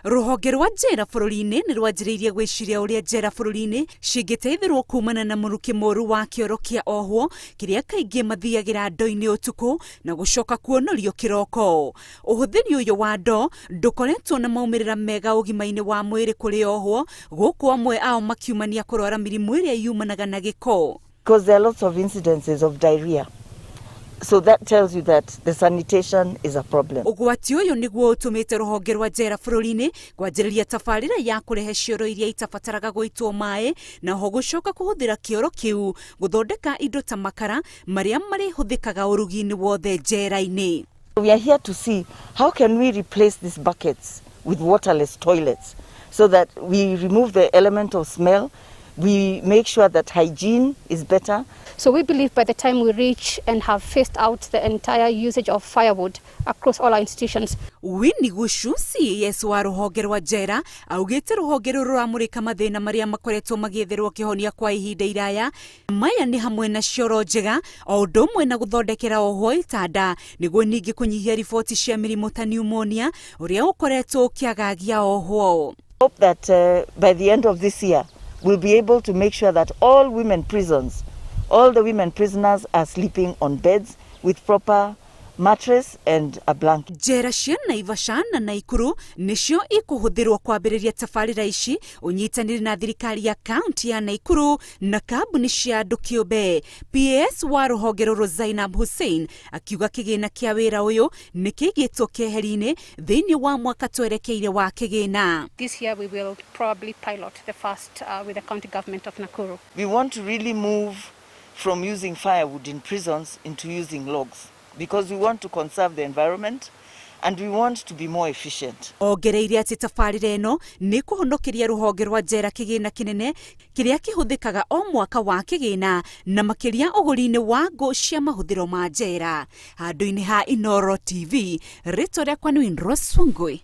Rũhonge rwa njera bũrũri-inĩ nĩ rwanjĩrĩirie gwĩciria ũrĩa njera bũrũri-inĩ cingĩteithĩrwo kumana na mũrukĩ mũru wa kĩoro kĩa ohwo kĩrĩa kaingĩ mathiagĩra ndoo-inĩ ũtukũ na gũcoka kuonorio kĩroko. Ũhũthĩri ũyũ wa ndoo ndũkoretwo na maumĩrĩra mega ũgima-inĩ wa mwĩrĩ kũrĩ ohwo, gũkũ amwe ao makiumania kũrwara mĩrimũ ĩrĩa yumanaga na gĩko. Because there are lots of incidences of diarrhea. So that tells you that the sanitation is a problem. Ũgwati ũyũ nĩguo ũtũmĩte rũhonge rwa njera bũrũri-inĩ kwanjĩrĩria tabarĩra ya kũrehe cioro iria itabataraga gũitwo maĩ na ho gũcoka kũhũthĩra kĩoro kĩu gũthondeka indo ta makara marĩa marĩhũthĩkaga ũrugi-inĩ wothe njera-inĩ. We are here to see how can we replace these buckets with waterless toilets so that we remove the element of smell, we make sure that hygiene is better. So we believe by the time we reach and have phased out the entire usage of firewood across all our institutions. Winnie Guchu CAS wa rũhonge rwa njera augĩte rũhonge rũrũ rũramũrĩka mathĩna marĩa makoretwo magĩetherwo kĩhonia kwa ihinda iraya. Maya nĩ hamwe na cioro njega o ũndũ ũmwe na gũthondekera ohwo itanda nĩguo ningĩ kũnyihia riboti cia mĩrimũ ta pneumonia ũrĩa ũkoretwo ũkĩagagia ohwo. Hope that by the end of this year we'll be able to make sure that all women prisons, all the women prisoners are sleeping on beds with proper mattress and a blanket. Njera cia Naivasha na Naikuru nĩcio ikũhũthĩrwo kwambĩrĩria tabarĩra ici ũnyitanĩri na thirikari ya kaunti ya Naikuru na kambuni cia andũ kĩũmbe. PAS wa rũhonge rũrũ Zainab Hussein akiuga kĩgĩna kĩa wĩra ũyũ nĩ kĩigĩtwo keheri-inĩ thĩinĩ wa mwaka twerekeire wa kĩgĩna. This year we will probably pilot the first with the county government of Nakuru. We want to really move from using firewood in prisons into using logs because we want to conserve the environment and we want to be more efficient. Ongereire atĩ tabarĩra ĩno nĩ kũhonokeria rũhonge rwa njera kĩgĩna kĩnene kĩrĩa kĩhũthĩkaga o mwaka wa kĩgĩna na makĩria ũgũri-inĩ wa ngũ cia mahũthĩro ma njera. Handũ-inĩ ha Inooro TV, rĩtwa rĩakwa nĩ Winrose Wangui.